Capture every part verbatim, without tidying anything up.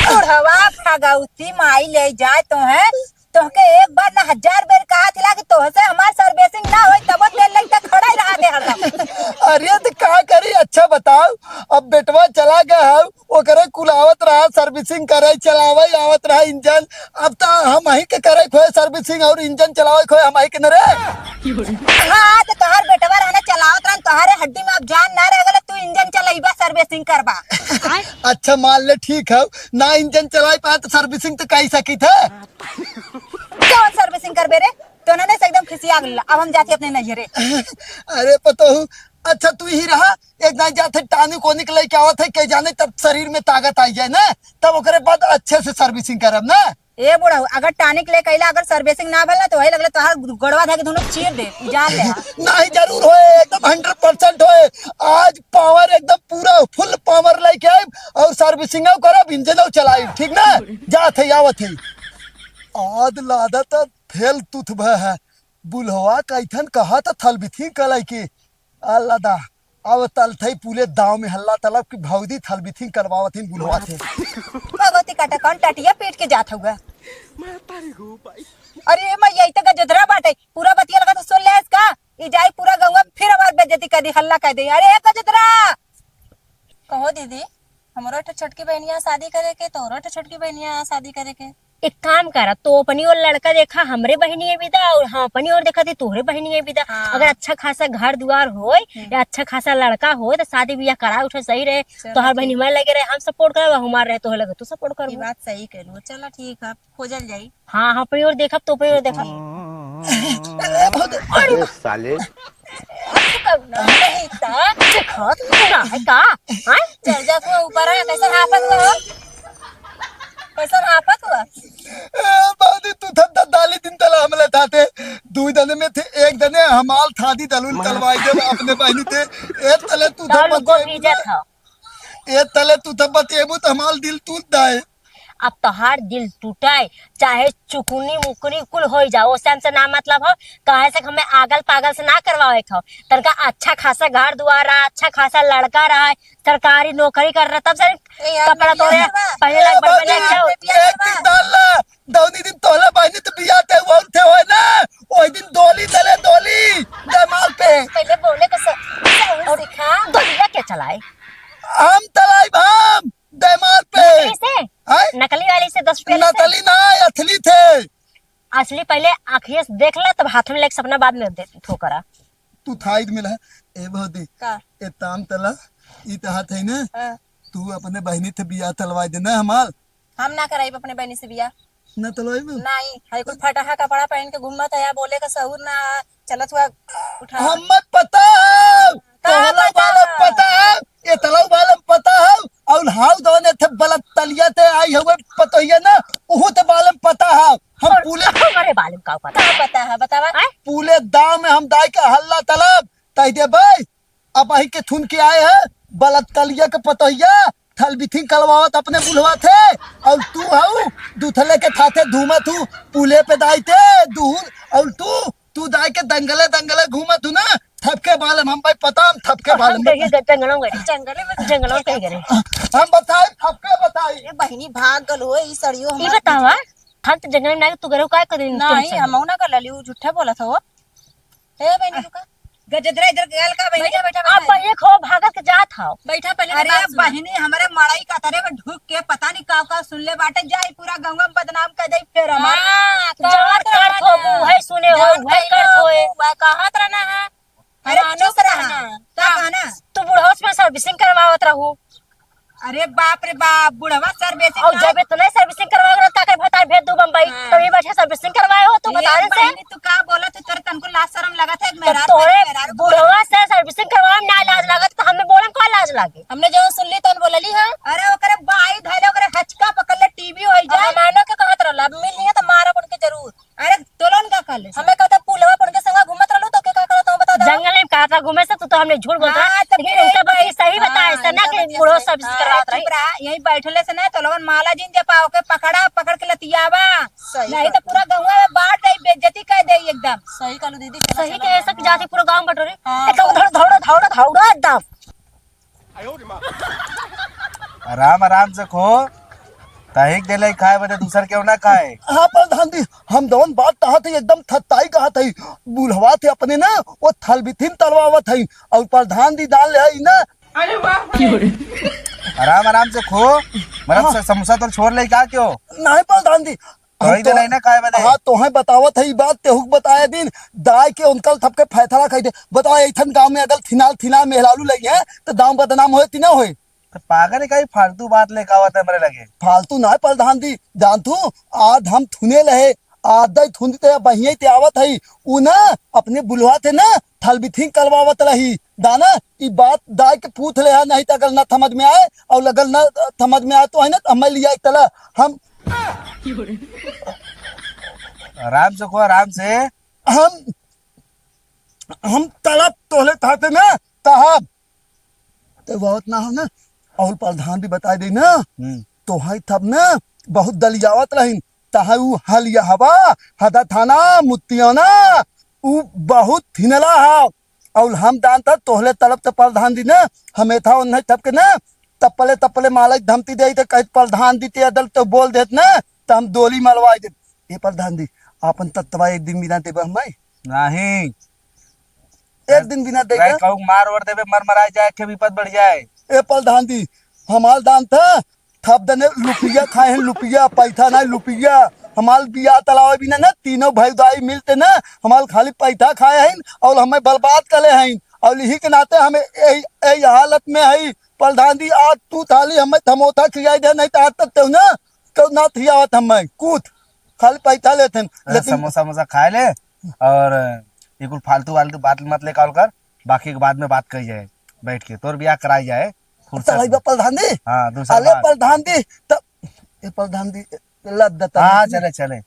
बुढ़वा भगवती माई ले जाए तो है, तोहके एक बार ना हजार बेर कहा थिला कि तोहसे हमार servicing ना होई, तबो तेल लेके खड़ा ही रहा दे हरदम। अरे तो का करी, अच्छा बताओ, अब बेटवा चला गया है, ओकरे कुलावत रहा, servicing करे, चलावे, आवत रहा इंजन। अब तो हम ही के करे खोए servicing और इंजन चलावे खोए हम ही के न रे। हाँ, तो तोहार बेटवा रहना चलावत रहन, तोहारे हड्डी में अब जान ना रह गले, तू इंजन चलाइबा, servicing करबा। अच्छा मान ले, ठीक है, ना इंजन चलाई पा तो servicing तो कई सकी थे। कौन servicing करबे रे? तो ना से एकदम खिसिया गल। अब हम जाती अपने नैहरे। अरे पतोहू, अच्छा तू ही रहा, एक दाई जात है tonic वॉनिक लेके आवत है, के जाने तब शरीर में ताकत आई जाए ना, तब ओकरे बाद अच्छे से servicing करब ना। ए बुढ़ऊ, अगर tonic लेके अइला, अगर servicing ना भल ना, तो वही लगले तोहार गोड़वा धके दोनों चीर दे, जान ले। नहीं, जरूर होए, एकदम hundred percent होए। आज power एकदम पूरा full power लेके आइब और servicing करब, इंजन चलाइब, ठीक ना? जात है, आवत है। आद लादा त फेल तुथबा है। बुल्हवा कैथन कहा त थलबिथिंग कलाई के। अल्लादा, अब तलथई पूले दाव में हल्ला तलब कि भौजी थलबिथिंग करवावत हिन बुल्हवा थे। भगवती काटा कौन टटिया पीट के जात हुआ। अरे मैं यही तो गजदरा बाटे, पूरा बतिया लगा तो सुन ले इसका। ई जाई पूरा गौवा फिर हमार बेइज्जती कर दी, हल्ला कर दे। अरे ए गजदरा, कहो दीदी, हमरो एक ठो छोटकी बहनिया शादी करे के, तोरो एक ठो छोटकी बहनिया शादी करे के। एक काम करा, तो अपनी ओर लड़का देखा, हमरे बहनिया बिदा, और हम अपनी ओर देखा थे, तोहरे बहनिया बिदा। हाँ। अगर अच्छा खासा घर दुआर होय, हम्म। या अच्छा खासा लड़का होय, तो शादी बियाह करा उठे, सही रहे। चलो तोहर बहनी ठीक। हमारे लगे रहे, हम support करब, हमार रहे तोहरे लगे, तू support ई करबो। बात सही कहलू। चलो ठीक है, खोजल जाई। हाँ, हाँ, अपनी ओर देखब, तो अपनी ओर देखब। अरे साले। कौनो नहीं था, देखत ना है का? हाँ? चल जा तू ऊपर है, कैसन हाफत हुआ हो? कैसन हाफत हुआ? ए, बादी तू थम दा दाली दिन तला हमले थाते। दुई दने में थे, एक दने हमाल थादी दलुल तलवाई देब अपने बहनी ते। ए तले तू थम दाल को बतिएबू भीजत ना। हो। ए तले तू थम बतिएबू तो हमाल दिल टूट दाए। अब तोहार दिल टूटे, चाहे चुकुनी मुकुनी कुल होई जाओ, ओसे हमसे ना मतलब हो। काहे से हमें आगल पागल से ना करवावे के हो। तनका अच्छा खासा घर दुआर रहा, अच्छा खासा लड़का रहा, सरकारी नौकरी कर रहा, तब से ए यार, कपड़ा मैं तोरे बियाह करवा। पहले लायक ए, बढ़िया बाबू, लायक जाओ। एक दिन डाल ला, दौनी दिन तोहला बहनी तो बियाह ते हुआ उठे होए ना, ओही दिन डोली तले डोली, दमाल पे। पहले बोले के स-, सहूर और सिखा। डोलिया के चलाए? हम तलाई भाम, दमाल पे। नकली से? हैं? नकली वाली से दस रुपया लेते? नकली ना, असली थे। असली पहले आँखिए से देख ला, तब हाथ में लेके सपना बाद में दे, ठोकरा। तू थाई मिला, ए भौजी, का? ए ताम तला, ई तो हाथ है ना? हाँ। तू अपने बहनी थे बियाह तलवाई दे ना हमार। हम ना कराइब अपने बहनी से बियाह। ना तलवाइब? नहीं, है कुल फटाहा कपड़ा पहन के घूमत है, बोले का सहूर ना, चलत हुआ उठा। हमें पता है, का तोहला पता वाला है? पता है, ये तलऊ वाला पता है, और हाउ दोने थे बलत तलिया ते आई हुए पतोहिया ना, उहू ते बालम पता है। हम और पूले हमारे बालम का पता? का पता है, बतावा। आय? पूले दाव में हम दाई का हल्ला तलब, तई दे भाई, अब अही के थुन के आए हैं, बलत तलिया के पतोहिया, थल बिथिंग कलवावत अपने बुलवा थे, और तू हऊ, दूथले के थाथे धूमत हूँ, पूले पे दाई ते, दूर, और तू, तू दाई के दंगले दंगले घूमत हूँ ना, थपके बालम हम भाई पता, हम थपके हम बालम कहीं बता। गए जंगलों में, जंगले में जंगलों कहीं गए। हम बताए, थपके बताए। ए बहिनी भाग गल हो, ई सड़ियो ई हमार बतावा, हम तो जंगल में ना, तू गरु काय करिन नहीं, तुमसे? हम ना कर लली, उ झूठा बोलत हो। ए बहिनी रुका। गजदरा इधर गल का बहिनी? बैठा, बैठा, अब बैठा। ये खो भागत के जात हव। बैठा पहले अरे बात सुना। बहिनी, हमरे मड़ई का तरे में ढुक के पता नहीं का का सुन ले बाटे, जाई पूरा गंगा में बदनाम कर दे फिर हमार। हाँ, जवन कहत करत हो, रहा ना। उहे सुने हो, जवन उहे कहत हो। उहे कहत रहा ना, हाँ। अरे हमानो चुप रहा। कहना। का हाँ। कहना? तू बुढ़ौस में servicing करवावत रहू। अरे बाप रे बाप, बुढ़वा servicing और ना जब इतना servicing करवावत रहा, का कर भतार भेज दू बम्बई, हाँ। तब ये बैठे servicing करवाए हो, तू ये बता दे से। बहिनी, तू का बोलत है? तोरे तनको लाज शरम लगत है? तो मेहरारू तोरे मेहरारू बोलत बुढ़वा से servicing करवावे में ना लाज लागत, तो हमें बोले में का लाज लागे? हमने जो सुन ली, तन बोलली है। अरे ओकरे बाई धैले, ओकरे हचका पकड़ ले, टीवी होई अब जाए। हमानो के कहत रहला, अब मिल लिया तो मारब उनके जरूर। अरे, तोलन का कहले से? हमें कहते पुलवा पर उनके संग घूमत रहलू, तो के का करत हो, बता दो। जंगल में कहा था घूमे से, तू तो हमने झूठ बोलता हाँ, है, तो लेकिन फिर उनका यही बतिया सही बताया, हाँ, से ना इनका कि बतिया बुढ़ो सही। सब हाँ, करावत रही। चुप रहा, यहीं बैठले से ना, तो लोगन माला जिन जे पाओ के पकड़ा, पकड़ के लतियावा। सही नहीं तो बात। पूरा गंगा में बांट दे, बेइज्जती कर दे एकदम। सही कहलू दीदी, चला, सही चला, के ऐसा कि हाँ। जाती पूरा गांव बटोरे। हाँ, एकदम तो धड़, धड़, धड़, धड़ एकदम। आराम आराम से खो, तहिक देले खाए बदे, दूसर केहू ना खाए। हाँ प्रधान जी, हम जौन बात कहत हई एकदम थत्ताई कहत हई। बुढ़वा थे अपने ना, वो थलबिथिन तलवावत हई और प्रधान जी जान ले हई ना। अरे वाह। आराम आराम से खो, मतलब हाँ। स-, समोसा तो छोड़ ले का क्यों? नहीं प्रधान जी, हम तोही तो तो नहीं ना खाए बदे। हाँ, तोहे बतावत है ई बात, तेहुक बताए दिन, दाई के उनकल थप के फैथला खाई दे। बताओ, ऐठन गाँव में अगर थिनाल थिनाल मेहरारू लगी है, तो गाँव बदनाम होए कि ना होए? तो पागल है, कहीं फालतू बात लेके आवत है हमरे लगे। फालतू ना है प्रधान जी, जान तू, आज हम थुने लहे, आज दाई थुन ते बहिये ते आवत है, उ ना अपने बुलवा थे ना, थलबिथिन करवावत रही। दाना, ई बात दाई के पूछ ले है, नहीं तो अगर ना समझ में आए, और अगर ना समझ में आए तो है ना, तो हमें लिया एक तला, हम आराम से खो, आराम से। हम, हम तलब तोहले थाते ना, तहब। ते बहुत ना हो ना, और प्रधान भी बताई दे ना, हम्म। तोहई थब ना, बहुत दलियावत रहिन, तहई उ हलिया हवा, हदा थाना, मुतियाना, उ बहुत थिनला है। और हम दान था तोहले तलब ते प्रधान जी ना, हमें था उन्हें थप के ना, तप्पले तप्पले माला धमती दे, तो कहित प्रधान जी ते अदल तो बोल देत ना, तो हम डोली मलवाई देत। ए प्रधान जी, आपन तत्वा एक दिन बिना देबा हमें? नहीं। एक दिन बिना देबा? कहूँ मार ओर देबे, मर मराई जाए, के विपद बढ़ जाए। ए प्रधान जी, हमार दान था, थप दने लुपिया खाए हैं, लुपिया, पैसा नहीं लुपिया। हमार बियाह तलावे बिना ना, तीनों भाई दाई मिलते ना, हमार खाली पैसा खाए हैं और हमें बर्बाद करे हैं। और यही के नाते हमें यही, यही हालत में है। प्रधान जी, आज तू थाली हमें धमोथा खियाई दे, नहीं तो आज तक तेहू ना, केहू ना थियावत हमें, कूद, खाली पैसा लेते हैं। अरे, लेकिन समोसा वमोसा खाए ले और ये कुल फालतू वालतू बात मत लेके आवल कर, बाकी के बाद में बात कही जाए बैठ के, तोर बियाह कराई जाए फुर्सत चलाई में। बा प्रधान जी। हाँ, दूसरा अरे बात। प्रधान जी, त-, ए प्रधान जी, लद दे हाँ, तनी। चले, चले।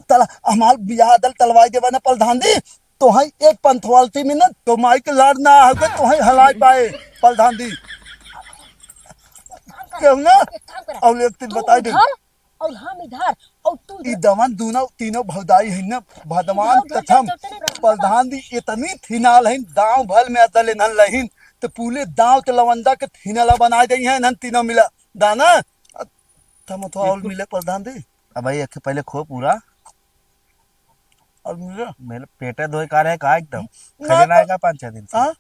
तला, हमार बियाह दल तलवाई देबा ना प्रधान जी, तो है एक पंथवालती में ना, तो माई के लाड़ ना होगे, तो है हलाई पाए प्रधान जी। केहू ना, एक काम करा। और एक चीज तू बताई दे। उधर और हम इधर, और तू ई इधर। दवन दूनो तीनों भौजाई है ना, भगवान तीनों कसम। भौजाई चलते नहीं। प्रधान जी इतनी थिनाल है, दांव भर में अदल इन्हन लहिन, तो पूरे दांव के लवंदा के थिनाला बनाए दे हैं इन्हन तीनों मिला। दाना, तुम तो और बिल्कुल। मिले प्रधान जी। अब भाई, एक पहले खो पूरा। और मिले। मेरे पेटे धोए का रहे का एकदम? ना खजे ना तो आएगा पाँच छह दिन से। हाँ?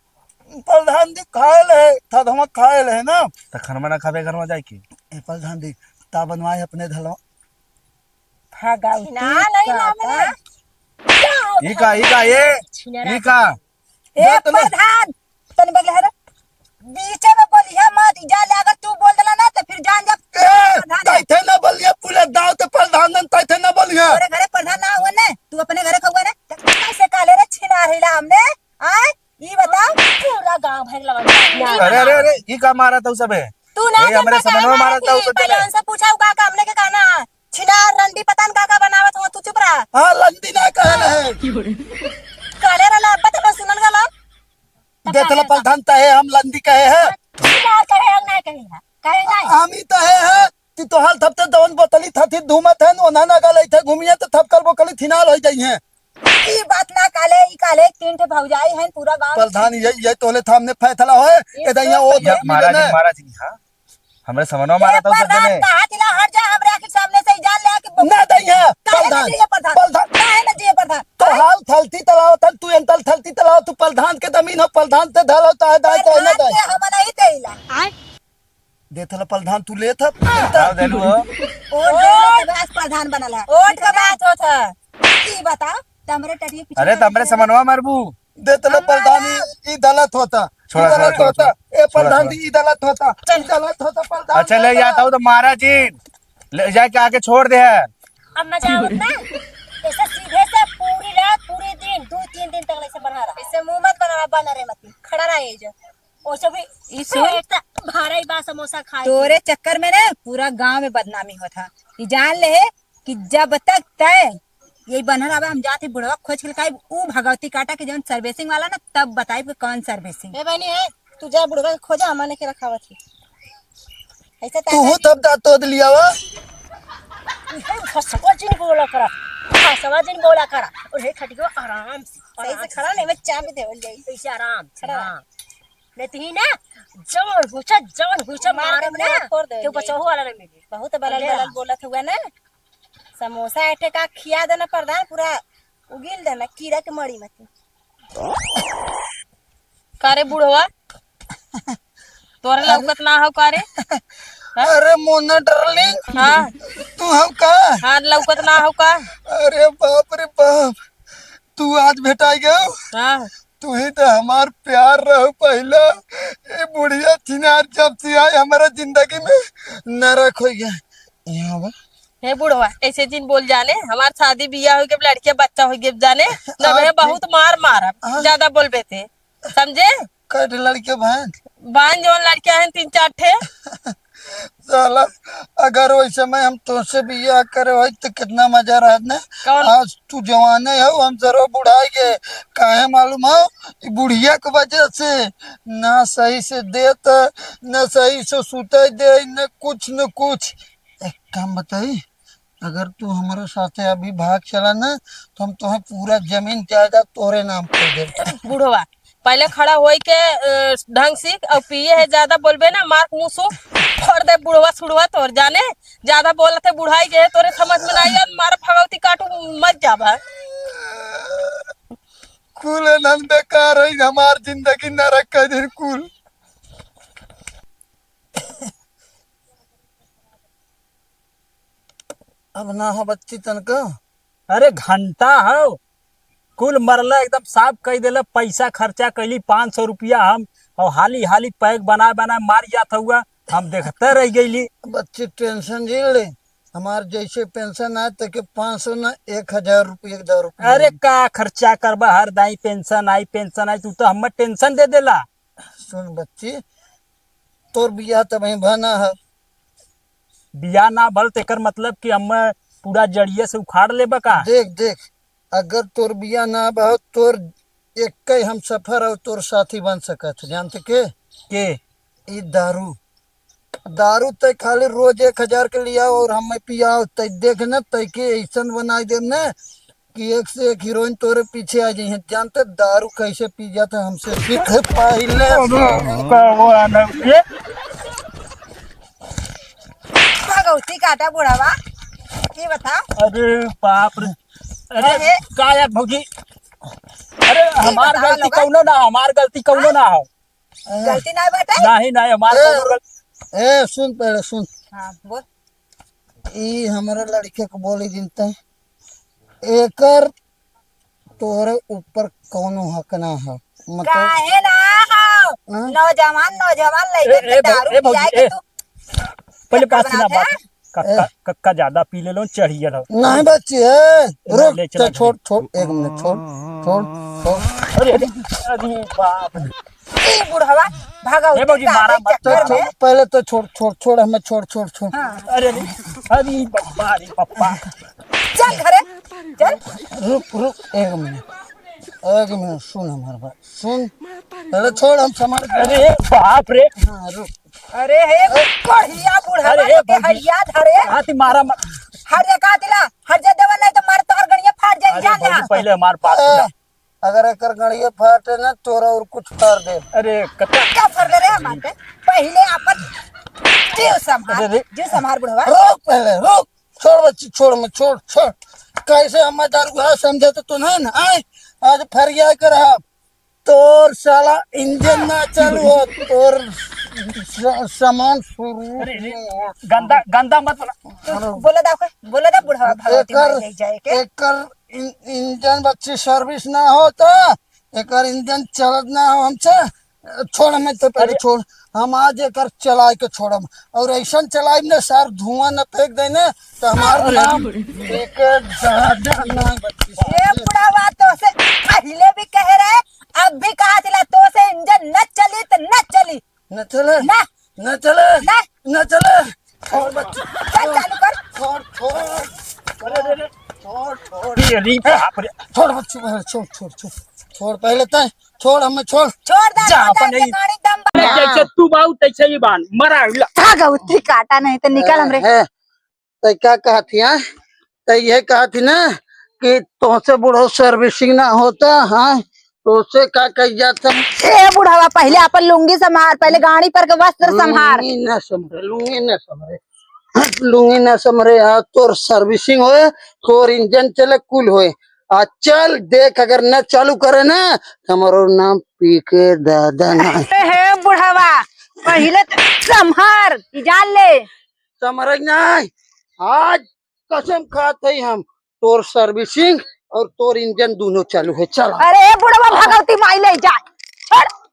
प्रधान जी खाए ले, था तो हम खाए ले ना। तो खनमा ना खाबे, घर में जाए के? ए प्रधान जी, ता बनवाए अपने धलवा। भागा छिना उठी नहीं ना काका। मने। ई का, ई का, ये? छिना ई रहा। का? ए, जा तो ले। प्रधान, तनी बगले हट। बीचे में बोलिया मत, जा ले, अगर तू बोल देला ना, तो फिर जान जा, ए, प्रधान है। तैथे ना बोलिया, पूरे गाँव के प्रधान है, तैथे ना बोलिया। तोरे घरे प्रधान ना हुआ ने, तू अपने घरे खउआ ने, तो कैसे काले रे छिना रहिला हमने, आय? ई बताओ। पूरा गाँव भर लगा। अरे, अरे, अरे, ई का मारा तू सबे? तू ना ए, जन हमरे बता, समनवा मारा मारा तू की, सबे। पहले उनसे पूछा, उ का, का हमने के कहना? छिनार रंडी पता न का का बनावत हो, तू चुप रहा। हाँ, लंदी ना कहल है। कहले रहला, अब्बा तो सुनल गलो। तब देख लो कहले प्रधान, तहे हम लंदी कहे हैं। छिनार कहे हम ना कहे हैं। कहे नहीं। हम ही तहे हैं कि तोहार थपते दवन बोतली थथी धूमत है, ओन्हा ना गले थे घूमिए तो थपकल बोकली थिनाल हो जाई है। ई बात ना काले, ई काले तीन ठे भौजाई हैं, पूरा गाँव में प्रधान, ये, ये तोले थामने फैसला होए, ये ए दैया, ओ तो ये महाराज जी, महाराज जी, हाँ। हमरे समनवा ए, मारा था उसे प्रधान, देने। कहाँ तिला हट जा, हमरे आँखी के सामने से जान ले आके बम-, ना दैया, काहे ना प्रधान, दिए प्रधान? प्रधान। काहे ना दिए प्रधान? तो हाल थलती तलाव था, तू एंतल थलती तलाव, तू प्रधान के जमीन हो, प्रधान ते धल होता है, दाई तो है ना प्रधान दाई। के हम नहीं देला। आय। देत हला प्रधान, तू लेत ह, हाँ, देलू हो। ओ, देला तब आज प्रधान बनल है। ओट के बात होत है। ई बताओ, त हमरे टटिए पीछे अरे, त हमरे समनवा मरबू। देत हला प्रधान, ई, ई गलत होता। छोड़ा, ई गलत छोड़ा, होता। छोड़ा। ए, छोड़ा, प्रधान छोड़ा। जी, ई गलत होता। ई गलत होता, प्रधान। अच्छा, ले जाता हूँ तो महाराज जी, ले जाके आके छोड़ दे है। अब मजा आवत ना? ऐसे सीधे से पूरी रात, पूरे दिन, दो तीन दिन तक ऐसे बना रहा। ऐसे मुंह मत बनावा, बना रहे मत। खड़ा रहा ये जो। ओसे भी ई सुन। पेट भारा ही बा समोसा खाए के। तोरे चक्कर में ना पूरा गांव में बदनामी होत ह। ई जान ले कि जब तक तय यही बनल हवे, हम जात ही बुढ़वा खोज के लेके आइब, ऊ भगवती काटा के जौन servicing वाला ना, तब बताइब कि कौन servicing। ए बहनी है, तू जा बुढ़वा के खोजा, हमने के रखावत ही। ऐसे तू ताकत तब दा तो दिलिया वा। ए, फसवा जिन बोला करा, फसवा जिन बोला करा। और हे खटियो आराम से, सही से आराम से। खड़ा नहीं, मैं चाबी देवल जाई। ऐसे आराम से, खड़ा। हाँ। लेती ही ना, जौन हुचा, जौन हुचा मार के मारब ना, मुंह फोड़ देंगे। केहू बचाहू वाला ना मिली। बहुत बलल समझे बलल ना? बोलत हुआ ना। समोसा एठे का खिया देना प्रधान, पूरा उगिल देना, कीड़ा के मरी मत। का रे बुढ़वा, तोरे अरे लौकत ना हो का रे? हाँ? अरे मोना डार्लिंग, हाँ। तू हो का? हाँ, लौकत ना हो का? अरे बाप रे बाप, तू आज भेटाई गयो। हाँ। तू ही तो हमार प्यार रहो पहला। ये बुढ़िया छिनार जब से आई हमारा जिंदगी में नरक हो गया। यहाँ बा। हे बुढ़वा, ऐसे जिन बोल जाने, हमार शादी बियाह हो गए, लड़किया बच्चा हो गए जाने, तब आप हे भी बहुत मार मारब, हाँ। ज्यादा बोलबे ते, समझे? कै ठे लड़के भाई? बान जौन लड़किया हैं तीन चार ठे। साला, अगर वही समय हम तोसे बियाह करे होई तो कितना मजा रहत ना। कौन? आज तू जवाने हो, हम जरो बुढ़ाई गए। काहे मालूम हो? ई बुढ़िया के वजह से ना सही से देत, ना सही से सुते दे, ना कुछ न कुछ। एक काम बताई, अगर तू हमारे साथे अभी भाग चला ना, तो हम तोहे पूरा जमीन जायदाद तोरे नाम कर देब। बुढ़वा, पहले खड़ा होई के, अ, ढंग से, और पिए है ज्यादा बोलबे ना, मार मुंह सु फोड़ दे बुढ़वा सुढ़वा तोर जाने। ज्यादा बोलत है बुढ़ाई गए, तोरे समझ में ना आया, मार भगवती काटू मर जाबा। कुल नन बेकार है, हमार जिंदगी नरक कर दिन कुल। अब ना हो बच्ची तनका। अरे घंटा हो, कुल मरला एकदम साफ कई देला, पैसा खर्चा कैली पाँच सौ रुपया हम, और हाली हाली पैक बना बना मार जात हुआ, हम देखते रह गईली। बच्ची टेंशन झेल ले, हमार जैसे पेंशन आए तो के पाँच सौ ना एक हजार रुपया के दो रुपया। अरे का खर्चा करबा, हर दाई पेंशन आई, पेंशन आई, तू तो हमें टेंशन दे देला। सुन बच्ची, तोर बियाह तब ही भना है। बियाह ना भल तेकर मतलब कि हम पूरा जड़िए से उखाड़ लेबा का? देख, देख, अगर तोर बियाह ना भल, तोर एक ही हम सफर और तोर साथी बन सकत है, जानते के? के? ई दारू। दारू तय खाली रोज एक हजार के लियाओ और हमें पियाओ, तय देख न, तय के ऐसन बनाई देब न कि एक से एक हीरोइन तोरे पीछे आ जाई है। जानते दारू कैसे पी जाता, हमसे सीख पहले। भगवती काटा बुढ़ावा, ये बता। अरे बाप रे। अरे अरे। का यार भौजी, अरे हमार बताओ गलती लोगन। कौनो ना हो, हमार गलती कौनो ना हो। गलती ना बाटे? नहीं, नहीं, हमार ए, कौनो गलती। ए, सुन पहले, सुन। हाँ, बोल। ई हमारे लड़के को बोली जिनते, एकर तोरे ऊपर कौनो हक ना है। मतलब काहे ना हो? हाँ? नौजवान, नौजवान लइकन ए, के ए, दारू ए, भौजी, पियाए के ए। तू पहले चक्कर बात सुना, बनाते बात। हैं? कक्का, ए। कक्का ज्यादा पी ले लो, चढ़ियल हो। नहीं बच्ची, ए, ए, रुक, ले चला तो छोड़, घर। छोड़, एक मिनट, छोड़, छोड़, छोड़। अरे, अरे, अरे बाप रे। ई बुढ़वा, भागा ए, उतर भौजी, का मारा के मत। चक्कर तो में। छोड़, पहले तो छोड़, छोड़, छोड़, हमें छोड़, छोड़, छोड़। हाँ। अरे, अरे, अरे, बाबा, अरे, बाबा। चल घरे, चल। रुक, रुक, एक मिनट, एक मिनट, सुन हमार बात, सुन। पहले छोड़, हम समार। अरे, बाप रे। हाँ, रुक। अरे हे बढ़िया बुढ़वा अरे, हे के भौजी। हरिया धरे। हाथी मारा मत। हर जा कहा दिला, हर जा देवा नहीं तो मार तोहर गड़िया फाड़ जाई, अरे जान भौजी, जा। पहले हमार बात ए, सुना। अगर एकर गड़िया फाटे ना, तोरा और कुछ फाड़ दे। अरे, कत्ता का फाड़ दे रे हमार के? पहले आपन जीव संभाल, अरे रे। जीव संभाल बुढ़वा। रुक पहले, रुक। छोड़ बच्ची, छोड़ मत, छोड़, छोड़। कैसे हम दारू है समझे तो तू नहीं ना, आए? आज फरिया कर रहा। तोर साला इंजन ना चालू हो, तोर स-, सामान शुरू अरे, अरे, नहीं हो। गंदा, गंदा मत बोला। तू बोले दा, बोले दा बुढ़वा भगवती एकर, माई जाए के। एकर इं-, इंजन बच्ची सर्विस ना हो तो एकर इंजन चलत ना हो हमसे। छोड़, हमें तो पहले अरे। छोड़, हम आज एकर चलाए के छोड़म और ऐसन चलाइब ना सार, धुआं न फेंक दे ना तो हमार अरे। नाम एक दादा ना बच्ची। ये बुढ़ावा तो से पहले भी कह रहे, अब भी कहा थिला, तो से इंजन न चली तो न चली। न चले? ना। न चले? ना। न चले? छोड़ बच्ची। चल चालू कर। छोड़, छोड़। अरे, अरे, अरे। छोड़, छोड़। ये री बाप रे। छोड़ बच्ची, पहले छोड़, छोड़, छोड़। छोड़, पहले तय छोड़, हमें छोड़। छोड़ दे, जा, छोड़ दे, अपन ये ये गाड़ी दम अरे, बा। जैसे तू बाऊ, तैसे ही बान। मरा उला। भागवती काटा नहीं तो निकल हमरे। है। तै का कहत ही, हाँ? तै ये कहत ही ना कि तोहसे बुढ़ो सर्विसिंग ना होता, हाँ? तोसे का कही जात हम? ए बुढ़वा, पहिले आपन लुंगी सम्हार, पहिले गाड़ी पर के वस्त्र सम्हार। लुंगी ना सम्हरे, लुंगी ना सम्हरे, लुंगी ना सम्हरे। आज तोर servicing होए, तोर engine चले, कुल होए। आ चल देख, अगर न चालू करे ना, त हमरो नाम पी के दादा ना। ए हे बुढ़वा, पहिले त सम्हार, ई जान ले। सम्हरे नहीं, आज कसम खात है हम, तोर servicing और तोर engine दोनों चालू है। चल। अरे ए बुढ़वा, भगवती माई ले जाए, छोड़।